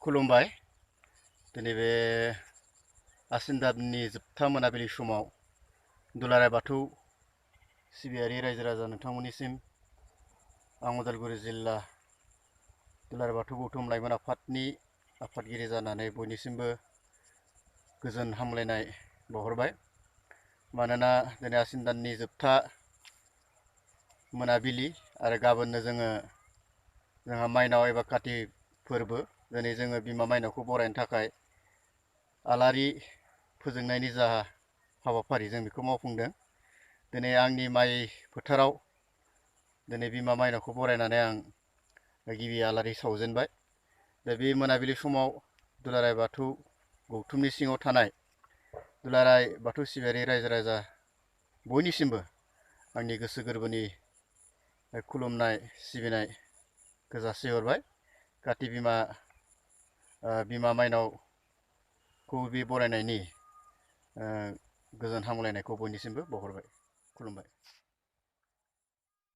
खुलुमबाय। दिनै बे आसिन दाननि जोबथा मोनाबिलि समाव दुलाराय बाथौ सिबियारि रायजो राजा नोंथांमोननिसिम आं उदालगुरि जिल्ला दुलाराय बाथौ गौथुम लाइमोन आफादनि आफादगिरि जानानै बयनिसिमबो गोजोन हामलायनाय बावहरबाय। मानोना दिनै आसिन दाननि जोबथा मोनाबिलि आरो गाबोननो जोंहा माइनाव एबा काति फोरबो। दिनै जोङो बिमा माइनावखौ बरायनो थाखाय आलारि फोजोंनायनि जा हाबाफारि जों बेखौ मावफुंदों। दिनै आंनि माइ फोथाराव दिनै बिमा माइनावखौ बरायनानै आं गिबि आलारि सावजेनबाय। दा बे मोनाबिलि समाव दुलाराय बाथौ गौथुमनि सिङाव थानाय दुलाराय बाथौ सिबियारि रायजो राजा बयनिसिमबो आंनि गोसो गोरबोनि खुलुमनाय सिबिनायखौ जासिहरबाय। काति बिमा माइनावखौ बे बरायनायनि गोजोन हामलायनायखौ बयनिसिमबो बावहरबाय। खुलुमबाय।